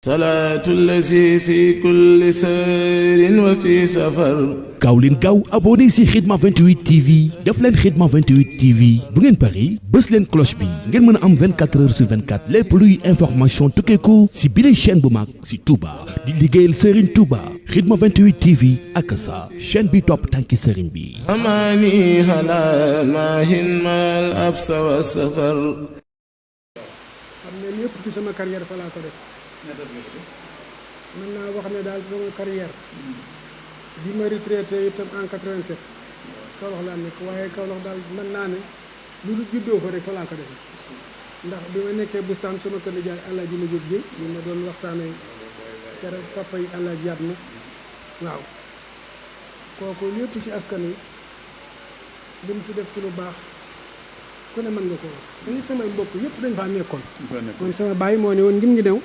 salaatu lazi fi kulli sayrin wa fi safar. gaaw leen gaaw abonné si Khidma 28 TV def leen Khidma 28 TV bu ngeen pari bës leen cloche bi ngeen mën a am 24 heures sur 24 lépp luy information tukkeeku si bile chaîne bu mag si Touba di liggéeyal Serigne Touba Khidma 28 TV ak sa chaîne bi topp tànki Serigne bi. amaani ala maahin maal absa wa safar. xam ne lépp ci sama carrière fa laa ko def. mën naa wax ne daal sama carrière bi ma retraité itam en 87 Kaolack laa nekk waaye Kaolack daal mën naa ne lu dul juddoo fa rek fa laa ko defee ndax bi ma nekkee bustaan sama kër nijaay Alaaji ma jóg ji li ma doon waxtaanee keroog papa yi Alaaji yaat na waaw kooku lépp ci askan wi li mu fi def ci lu baax ku ne mën nga ko wax dañu samay mbokk yëpp dañ faa nekkoon man sama baay moo ne woon ngir ngi new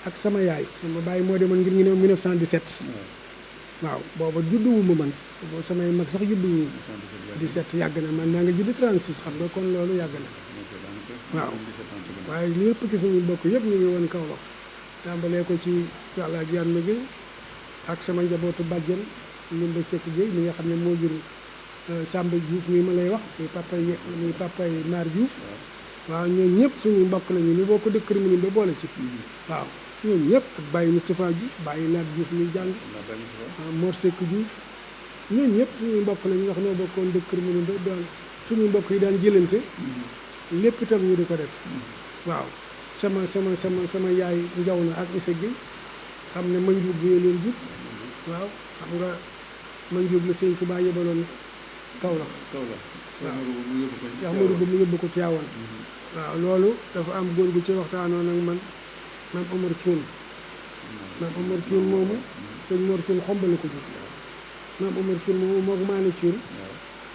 ak sama yaay sama baay moo demoon ngir ngi new 1917 waaw booba judduwu ma man boo samay mag sax judduwu 17 yàgg na man maa nga judd 36 xam nga kon loolu yàgg na waaw waaye lépp ci suñu mbokk yëpp ñu ngi woon Kaolack tàmbalee ko ci yàlla ak yann gi ak sama njabootu bàjjen Ndumba Seck Gueye mi nga xam ne moo jur Samba Diouf mi ma lay wax muy papa yi Naar Diouf waaw ñooñu ñëpp suñu mbokk lañu ñu boo ko dëkk mu ba boole ci waaw ñooñu ñëpp ak Baye Moustapha Diouf Baye Laat Diouf muy jàng Mor Seck Diouf ñooñu ñëpp suñu mbokk lañu wax noo bokkoon dëkk mu ba doon suñu mbokk yi daan jëlante lépp itam ñu di ko def waaw sama yaay njaw na ak Issa Gueye xam ne ma njuub gi leen jub waaw xam nga ma njuub la Sëñ Tuubaa yebaloon Kaolack waaw Cheikh Modou ba mu yóbbu ko Tiwaawan waaw loolu dafa am góor gu ci waxtaanoon ak man maam Omar Thioune moomu sëñ Mor Thioune xombale ko jur maam Omar Thioune moomu moog Maane Thioune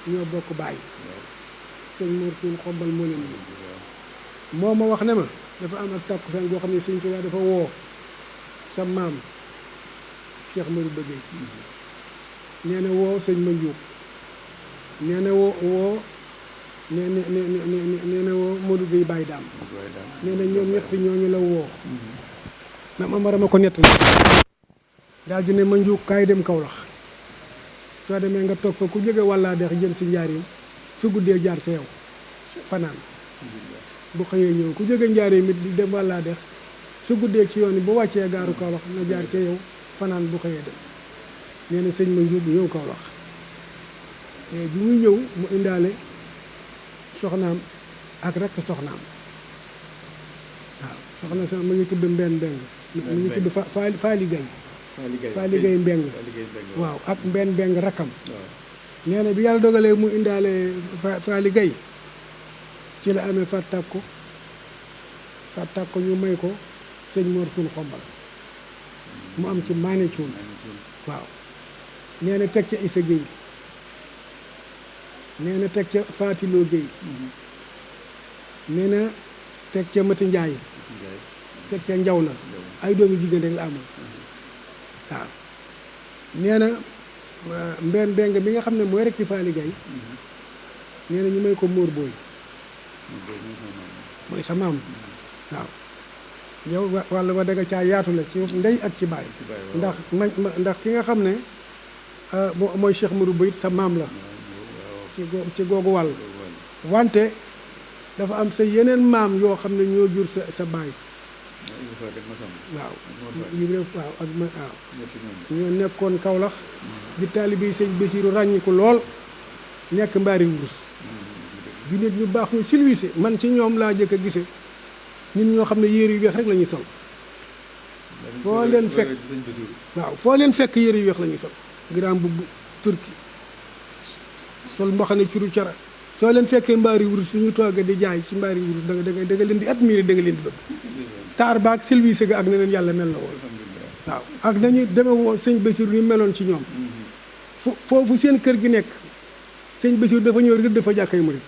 ñoo bokk baay sëñ Mor Thioune xombal moo leen moo ma wax ne ma dafa am ak takkusaan boo xam ne Sëñ Tuubaa dafa woo sa maam Cheikh Modou Bëggey nee na woo sëñ ma Njuub nee na woo nee na woo Modou Gueye Baye Daam nee na ñoom ñett ñooñu la woo maam Amara ma ko nett daal di ne ma Njuub kaay dem Kaolack soo demee nga toog fa ku jóge walla dex jëm si njaarim su guddee jaar ca yow fanaan bu xëyee ñëw ku jóge njaarim it di dem walla dex su guddee ci yoon yi bu wàccee gaaru Kaolack na jaar ca yow fanaan bu xëyee dem nee na sëñ ma Njuub ñëw Kaolack te bi muy ñëw mu indaale soxnaam ak rekk soxnaam waaw soxna sax mu ngi tudd Mbène Mbeng mu ngi tudd Faali Gay Mbeng waaw ak Mbène Mbeng rakkam nee na bi yàlla dogalee mu indaale Faali Gay ci la amee Fat Takko ñu may ko sëñ Mor Thioune xombal mu am ci Maane Thioune waaw nee na teg ca Issa Gueye nee na teg ca Fatiloo Gueye nee na teg ca Mati Njaay teg ca Njaw na ay doomu jigéen rek la amoon waaw nee na Mbène Mbeng bi nga xam ne mooy rek ci Faali Gay nee na ñu may ko Móor Booy mooy sa maam waaw yow walla wa danga caa yaatu la ci ndey ak ci baay ndax ki nga xam ne mooy Cheikh Modou Bayit sa maam la ci googu wàll wante dafa am sa yeneen maam yoo xam ne ñoo jur sa baay waaw waaw ak ma waaw ñoo nekkoon Kaolack di taalibe sëñ Basiiru ràññiku lool nekk mbaari wurus di nit ñu baax ñu silwise man ci ñoom laa jëkk a gise nit ñoo xam ne yére yu weex rek la ñuy sol foo leen fekk waaw foo leen fekk yére yu weex la ñuy sol giraam bu turki sol mbaxane ci ru cara soo leen fekkee mbaari wurus fi ñu toogee di jaay ci mbaari wurus da nga leen di admirer da nga leen di bëgg taar baak silvise ga ak ne leen yàlla mel na woon waaw ak nañu deme woon sëñ Basiru ni meloon ci ñoom foofu seen kër gi nekk sëñ Basiru dafa ñëw rek dafa jàkkay murit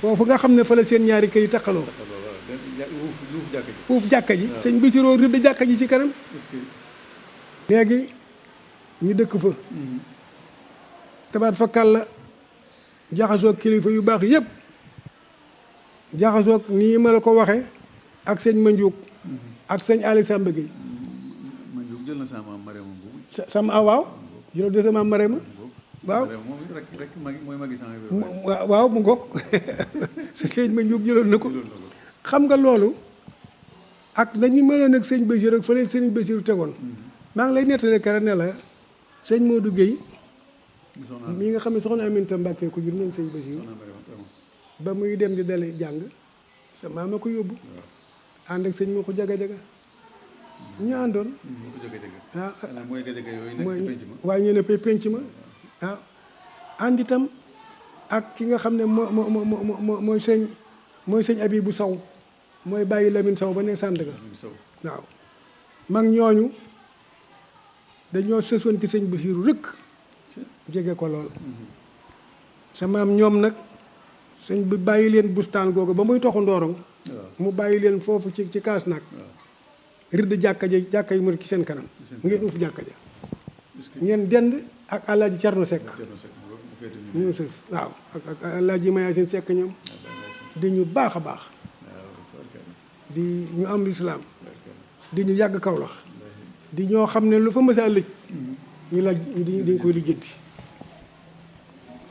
foofu nga xam ne fa la seen ñaari kër yi taqaloo uuf jàkka ji sëñ Basiru rëdd jàkka ji ci kanam léegi ñu dëkk fa tabaat fa kàlla jaxasoog kilifa yu baax yëpp jaxasoog nii ma la ko waxe ak sëñ Mandiouck ak sëñ Ali Samba Gueye. ma jóg jël na sama maam Marema boobu. sama waaw juróom de sama Marema waaw moom rek mooy magi sama waaw mu ngoog sëñ ma jóg jëloon na ko xam nga loolu ak dañu meloon ak sëñ Bachir ak fële sëñ Bachir tegoon maa ngi lay nettali kere ne la sëñ Modou Gueye mii nga xam ne soxna Aminata Mbacke ko jur moom sëñ Bachir ba muy dem di dale jàng sa maam a ko yóbbu ànd ak sëñ moo ko jaga-jaga ñu àndoon waaw ñu ne penc ma waaw ànd itam ak ki nga xam ne mooy sëñ Abibou Sow mooy bàyyi Lamine Sow ba ne Sandaga waaw mag ñooñu dañoo sësoon ci sëñ Basiiru rëkk jege ko lool sa maam ñoom nag sëñ bi bàyyi leen bustaan googu ba muy toxu Ndorong mu bàyyi leen foofu ci kaas nag ridd jàkka yi mu ci seen kanam ngeen uuf jàkka ja ngeen dend ak Alaaji Cerno Sekk ñu sës waaw ak Alaaji Mayaasin Sekk ñoom di ñu baax a baax di ñu am lislaam di ñu yàgg Kawlax di ñoo xam ne lu fa mësa lëj ñu laaj dañ koy lijjanti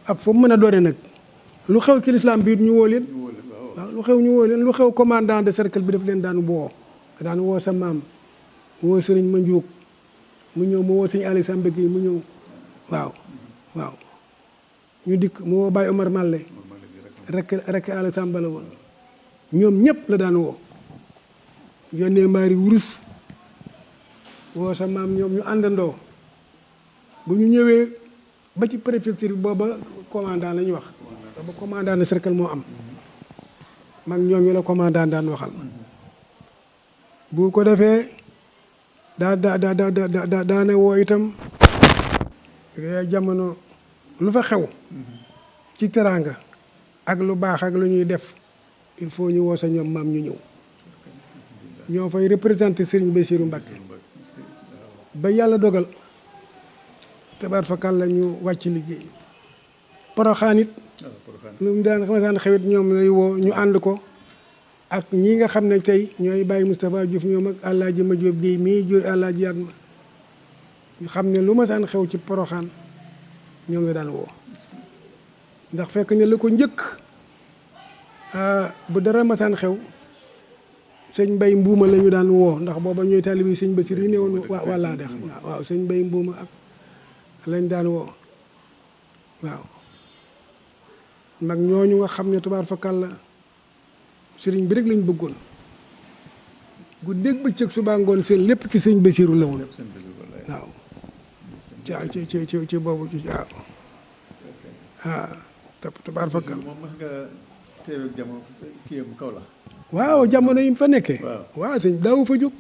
ak fa mën a doone nag lu xew ci lislaam bi ñu woo leen waaw lu xew ñu woo leen lu xew commandant de cercle bi daf leen daan woo sa maam woo sëriñ ma njuug mu ñëw mu woo sëñ Ali Samba Gueye mu ñëw waaw ñu dikk mu woo Baye Omar Malle rek Ali Samba la woon ñoom ñëpp la daan woo yónnee maari wurus woo sa maam ñoom ñu àndandoo bu ñu ñëwee ba ci préfecture bi booba commandant la ñu wax booba commandant de cercle moo am mag ñooñu la commandant daan waxal bu ko defee daane woo itam jamono lu fa xew ci teraanga ak lu baax ak lu ñuy def il faut ñu woo sa ñoom maam ñu ñëw ñoo fay représenté Serigne Bassirou Mbacké ba yàlla dogal tabaar fakal la ñu wàcc liggéey Poroxaan it lu mu daan xamasaan xewit ñoom lay woo ñu ànd ko ak ñi nga xam ne tey ñooy Baye Moustapha Diouf ñoom ak Alaaji Ma Jóob Géey mii jur Alaaji Yatma ñu xam ne lu ma saan xew ci Poroxaan ñoom la daan woo ndax fekk ne lu ko njëkk bu dara masaan xew sëñ Mbay Mbuuma la ñu daan woo ndax booba ñooy taalibe sëñ Basiir yi ne woon walla dex waaw sëñ Mbay Mbuuma ak lañ daan woo waaw mag ñooñu nga xam ne tubaar fakal la sëriñ bi rek lañ bëggoon gu dégg bëccëg subaa ngoon seen lépp ci sëñ Basiiru la woon waaw ci boobu ci waaw tubaar fakal waaw jamono yi mu fa nekkee waaw sëñ daawu fa jóg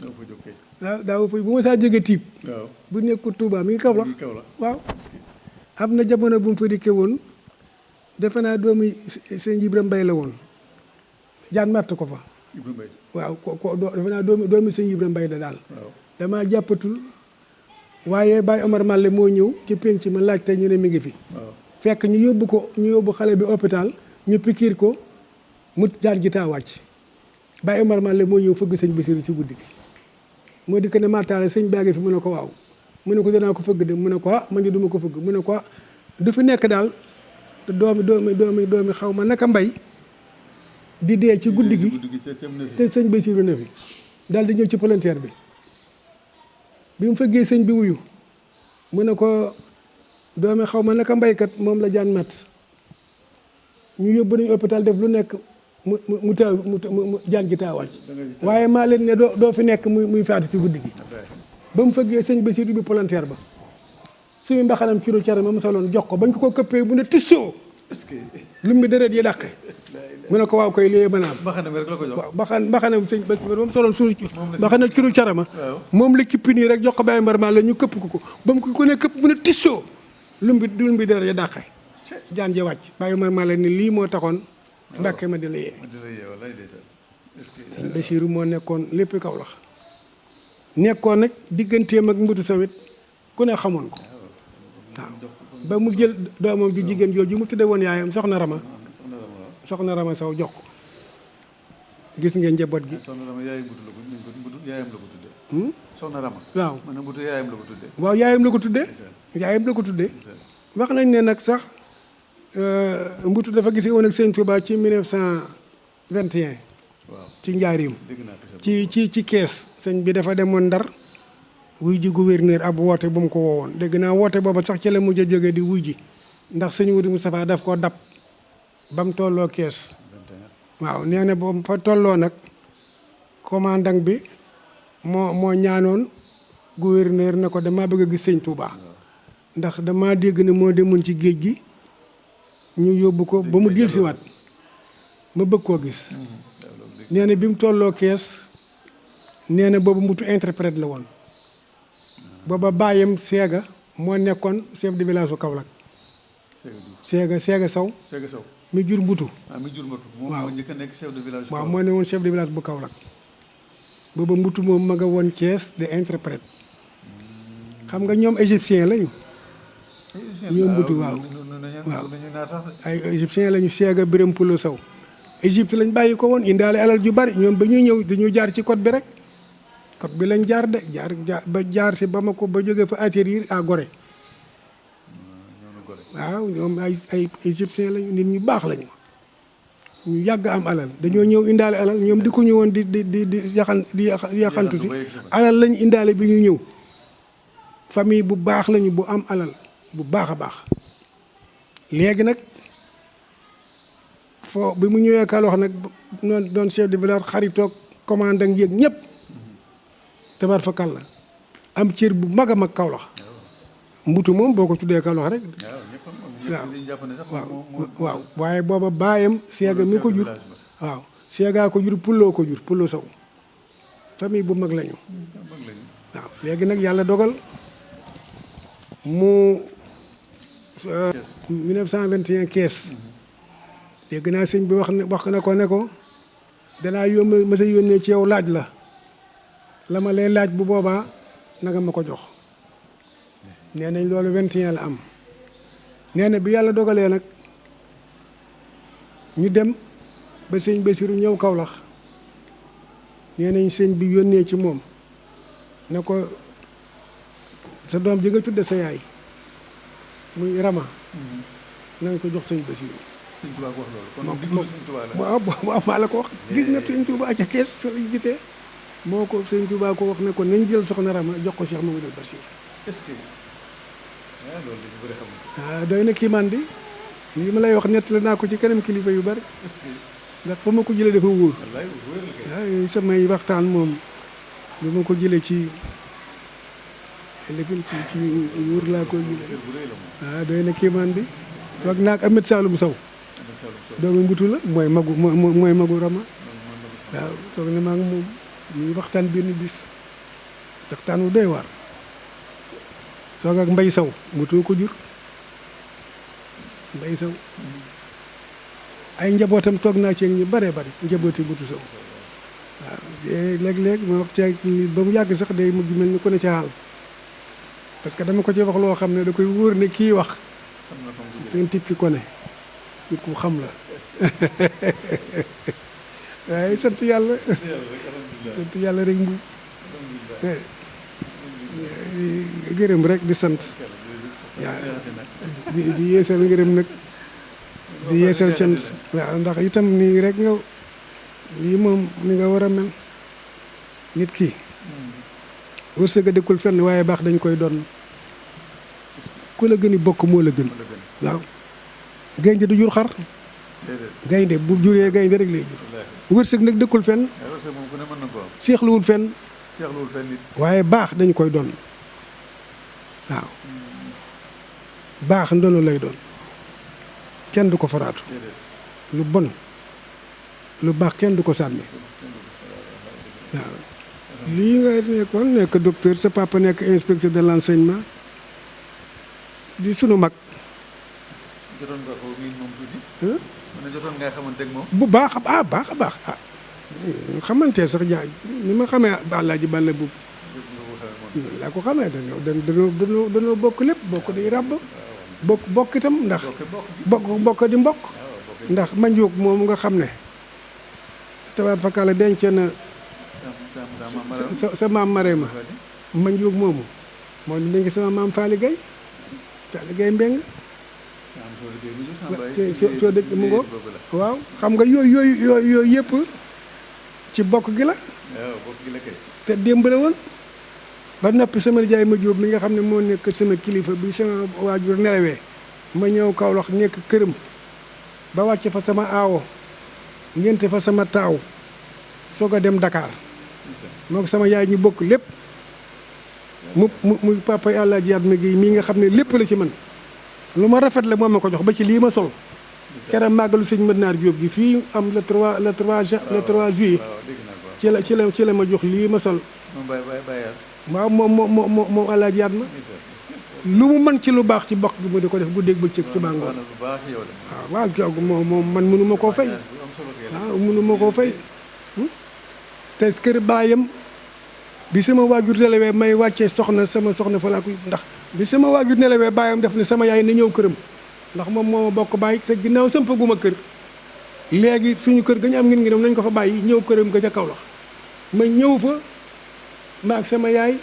waaw daawu fa bu ma saa jóge tiib bu nekkul Tuubaa mi ngi Kawlax waaw am na jamono bu mu fa dikkee woon defe naa doomi sëñ Ibra Mbay la woon jaan màtt ko fa waaw defe naa doomi sëñ Ibra Mbay la daal damaa jàppatul waaye Baye Omar Malle moo ñëw ci penc ma laajte ñu ne mi ngi fi fekk ñu yóbbu xale bi hôpital ñu pikiir ko mu jaan ji taa wàcc Baye Omar Malle moo ñëw fëgg sëñ Basiru ci guddi gi moo di ko ne martaale sëñ baa ngi fi mu ne ko waaw mu ne ko danaa ko fëgg de mu ne ko man de duma ko fëgg mu ne ko du fi nekk daal doomi xaw ma naka mbay di dee ci guddi gi te sëñ Basiru ne fi daal di ñëw ci volontaire bi mu fëggee sëñ bi wuyu mu ne ko doomi xaw ma naka mbaykat moom la jaan mat ñu yóbbu nañu hôpital def lu nekk mu jaan gi taawal waaye maa leen ne doo fi nekk muy faatu ci guddi gi ba mu fëggee sëñ Basiru bi volontaire ba suñu mbaxanam kilo cara ma mu soloon jox ko bañ ko këppee bu ne tissoo lu mu deret yi dàqe mu ne ko waaw koy lii mën a am waaw mbaxanam sëñ Basiru ba mu soloon suuf mbaxana kilo cara ma moom la kippi nii rek jox ko Baye Mbar la ñu këpp ko ba mu ko ne këpp bu ne tissoo lu mu deret yi dàqe jaan ja wàcc Baye Mbar la ni lii moo taxoon Mbàkke ma di la yee Basiru moo nekkoon lépp Kawlax nekkoon nag digganteem ak mbutu sawit ku ne xamoon ko waaw ba mu jël doomam ju jigéen jooju mu tudde woon yaayam soxna Rama Sow jox ko gis ngeen njaboot gi. soxna Rama yaayam mbutu la ko mbutu yaayam la ko tuddee. soxna Rama. waaw man mbutu yaayam la ko tuddee. waaw yaayam la ko tuddee. yaayam la ko tuddee. wax nañ ne nag sax mbutu dafa gisee woon ak sëñ Touba ci 1921. waaw ci njaarim dégg naa fi ci kees sëñ bi dafa demoon Ndar wuy ji gouverneur ab woote bu mu ko woowoon dégg naa woote booba sax ci la mujj a jógee di wuy ji ndax sëñ Wudi Moustapha daf ko dab ba mu tolloo kees. waaw nee na ba fa tolloo nag commandant bi moo ñaanoon gouverneur ne ko damaa bëgg a gis sëñ Touba ndax damaa dégg ne moo demoon ci géej gi ñu yóbbu ko ba mu dellusiwaat ma bëgg koo gis. nee na bi mu tolloo kees nee na boobu mbutu interprète la woon booba bàyyam Seega moo nekkoon chef de village bu Kaolack. Seega Sow. Seega Sow. mi jur mbutu. mi jur mbutu. waaw moo njëkk a nekk chef de village. waaw moo ne woon chef de village bu Kaolack booba mbutu moom ma nga woon Thiès de interprète xam nga ñoom égyptien lañu. ñoom mbutu waaw ay égyptien lañu Seega Biram Pulo Sow. Égypte lañ bàyyi ko woon indaale alal ju bari ñoom ba ñuy ñëw dañuy jaar ci côte bi rek côte bi lañ jaar de jaar si Bamako ba jógee fa atterrir à Gorée. waaw ñoom ay égyptien lañu nit ñu baax lañu ñu yàgg am alal dañoo ñëw indaale alal ñoom di ko ñëwoon di yaxantu si alal lañu indaale bi ñu ñëw famille bu baax lañu bu am alal bu baax a baax léegi nag foo bi mu ñëwee Kaolack nag noonu doon chef de village xaritoog commandant yéeg ñëpp tabar fa kàlla am cër bu mag a mag Kaolack mbutu moom boo ko tuddee Kaolack rek waaw waaye booba baayam Seega mi ko jur waaw Seega ko jur Pulloo Sow famille bu mag lañu waaw léegi nag yàlla dogal mu 1921 kees dégg naa sëñ bi wax na ko ne ko danaa ma sa yónnee ci yow laaj la ma lay laaj bu boobaa nanga ma ko jox nee nañ loolu 21 la am nee na bi yàlla dogalee nag ñu dem ba sëñ Bassirou ñëw Kaolack nee nañ sëñ bi yónnee ci moom ne ko sa doom ji nga tudde sa yaay muy Rama nañ ko jox sëñ Bassirou. sëñ Touba ko wax loolu kon diglu sëñ Touba la. waaw maa la ko wax gis na sëñ Touba ca kees sa la gisee moo ko sëñ Touba ko wax ne ko nañ jël soxna Rama jox ko Cheikh Mamadou Bachir. est-ce que loolu dañu bëri xam waaw doy na kii man di lii ma lay wax nettali naa ko ci kanam kilifa yu bari. est-ce que ndax fa ma ko jëlee dafa wóor. wallaay wóor la kay. waaw samay waxtaan moom bi ma ko jëlee ci lifin ci wóor laa ko jëlee. waaw doy na kii man di toog naag Ahmed Saloum Sow. doomu mbutu la mooy magu Rama. waaw toog na maag moom ñuy waxtaan benn bis waxtaan wu doy waar. toog ak Mbay Sow mbutu ko jur Mbay Sow ay njabootam toog naa ci ñu bare bari njabooti mbutu Sow waaw léeg-léeg ma wax ci ba mu yàgg sax day mujj mel ni ku ne ci xaal parce que dama ko ci wax loo xam ne da koy wóor ne kii wax c'est un type qui connaît nit ku xam la waaye sant yàlla sant yàlla rek mbu gërëm rek di sant di yeesal ngërëm nag di yeesal sant waaw ndax itam nii rek nga lii moom ni nga war a mel nit ki wërsëg a dëkkul fenn waaye baax dañ koy doon ku la gën i bokk moo la gën waaw gaynde du jur xar gaynde bu juree gaynde rek lay jur wërsëg nag dëkkul fenn seexluwul fenn waaye baax dañ koy doon waaw baax ndono lay doon kenn du ko faraatu lu bon lu baax kenn du ko sànni waaw lii nga nekkoon nekk docteur sa papa nekk inspecteur de l'enseignement di sunu mag. jotoon nga ko miin moom tuuti. ne jotoon ngay xamante ak moom. bu baax a baax xamante sax jaay ni ma xamee Alaaji Balla bu laa ko xamee dañoo bokk lépp bokk di ràbb bokk itam ndax bokk di mbokk ndax manjuug moom nga xam ne tabaar fakkaale denc na sa maam Marema ma njuug moomu moo ni dénk sama maam Faali Gay Mbeng soo dëgg mu ngo waaw xam nga yooyu yëpp ci bokk gi la te démb la woon ba noppi sama nijaay ma jóob mi nga xam ne moo nekk sama kilifa bi sama waajur nelawee ma ñëw Kaolack nekk këram ba wàcce fa sama aawo ngénte fa sama taaw soog a dem Dakar moo ko sama yaay ñu bokk lépp mu papa yàlla jiyaat ma gi mii nga xam ne lépp la ci man lu ma rafet la moom ma ko jox ba ci lii ma sol keroog màggalu sëñ Madnaar Jóob gi fii am le 3 juillet ci la ma jox lii ma sol waaw moom àlla jiyaat ma lu mu mën ci lu baax ci bokk gi mu di ko def guddeeg bëccëg suba ngoon waaw kooku moom man mënu ma koo fay waaw mënu ma koo fay te kër baayam bi sama waajur nelawee may wàccee soxna sama soxna fa laa koy ndax bi sama waajur nelawee baayam def ne sama yaay na ñëw këram ndax moom moo ma bokk bàyyi sa ginnaaw sampaguma kër léegi suñu kër ga ñu am ngir nañ ko fa bàyyi ñëw këram ga ca Kaolack ma ñëw fa ma ak sama yaay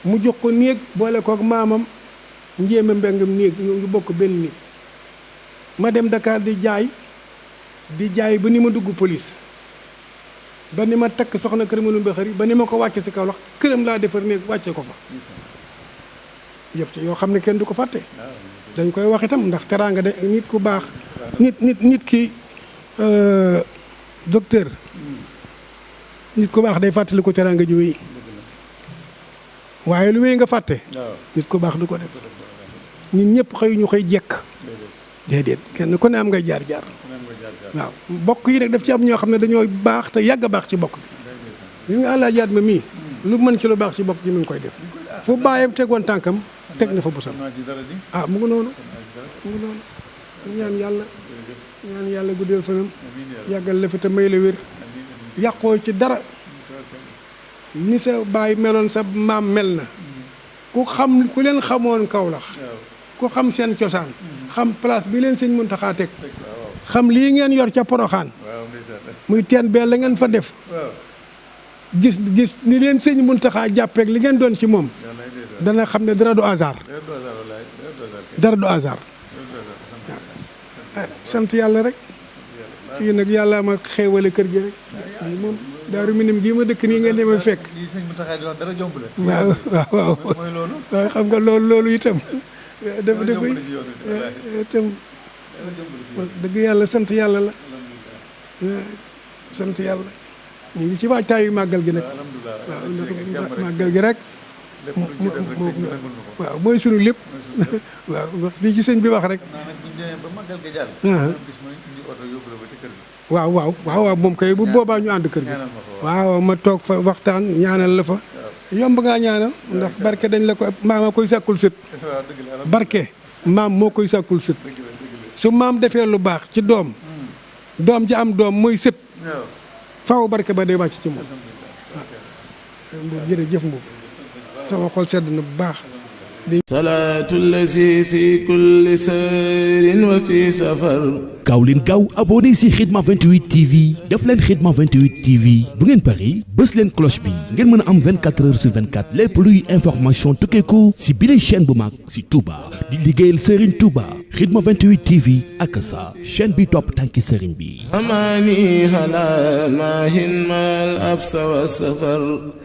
mu jox ko néeg boole kook maamam njéeme mbengam néeg ñu bokk benn néeg ma dem Dakar di jaay ba ni ma dugg police ba ni ma takk soxna kër mënu xëri ba ni ma ko wàcce si Kaolack këram laa defar néeg wàcce ko fa yëpp ci yoo xam ne kenn du ko fàtte dañ koy wax itam ndax teraanga de nit ku baax nit ki docteur nit ku baax day fàttali ko teraanga ji wéy waaye lu wéy nga fàtte nit ku baax du ko def nit ñëpp xëy ñu xëy jekk déedéet kenn ku ne am ngay jaar waaw bokk yi nag daf ci am ñoo xam ne dañoo baax te yàgg a baax ci bokk bi li nga àllaa jaat ma mii lu mën ci lu baax ci bokk gi mi ngi koy def fu bàyyam tegoon tànkam teg na fa bosam mu ngi noonu ñaan yàlla guddeel fanam yàggal la fi te may la wér yàqoo ci dara ni sa baay meloon sa maam mel na ku leen xamoon Kaolack ku xam seen cosaan xam place bi leen sëñ Muntaxa teg xam lii ngeen yor ca Poroxaan muy teen bee la ngeen fa def gis ni leen sëñ Muntaxa jàppeek li ngeen doon ci moom dana xam ne dara du hasard sant yàlla rek kii nag yàlla ma xeewale kër gi rek lii moom Daaru Minam gii ma dëkk nii ngeen demee fekk waaw xam nga loolu itam dafa itam dëgg yàlla sant yàlla la sant yàlla ñu ngi ci waajtaayu màggal gi nag waaw ndax màggal gi rek waaw mooy sunu lépp waaw wax di ci sëñ bi wax rek waaw moom kay bu boobaa ñu ànd kër gi waaw ma toog fa waxtaan ñaanal la fa yomb ngaa ñaanal ndax barke dañ la ko maama koy sàkkul sët barke maam moo koy sàkkul sët su maam defee lu baax ci doom ji am doom mooy sët faaw barke ba day wàcc ci moom waaw jërëjëf moom sama xol sedd na bu baax salaatu lazi fi kulli sayrin wa fi safar gaaw leen gaaw abonné si Khidma 28 TV def leen Khidma 28 TV bu ngeen pari bës leen cloche bi ngeen mën a am 24 heures sur 24 lépp luy information tukkeeku si bile chaîne bu mag si Touba di liggéeyal Serigne Touba Khidma 28 TV ak sa chaîne bi topp tànki Serigne bi amaani hala maahin mal absa wa safar